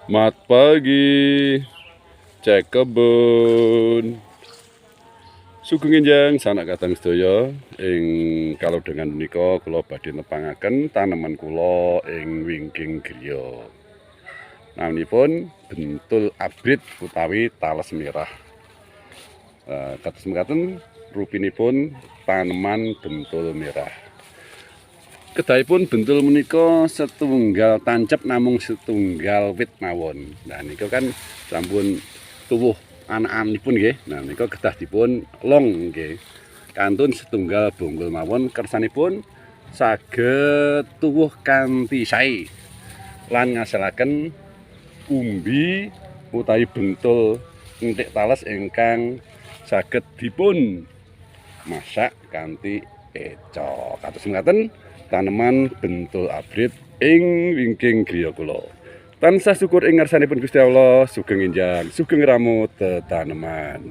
Mat pagi. Cek kebun. Sugeng enjang sanak kadang sedaya ing kalodhangan menika kula badhe nepangaken taneman kula ing wingking griya. Naminipun bentul abrit utawi tales merah. Kados mekaten rupinipun taneman bentul merah. Kedahipun bentul menika setunggal tancep namung setunggal wit mawon. Nah, nika kan sampun tuwuh anak-anakipun nggih. Nah, nika kedah dipun long nggih. Kantun setunggal bonggol mawon kersanipun saged tuwuh kanthi sae lan ngasilaken umbi utawi bentul enthik tales ingkang saged dipun masak kanthi eco. Kados mekaten taneman bentul abrit ing wingking griya kula. Tansah syukur ing ngarsanipun Gusti Allah, sugeng enjang, sugeng ngeramut tetaneman.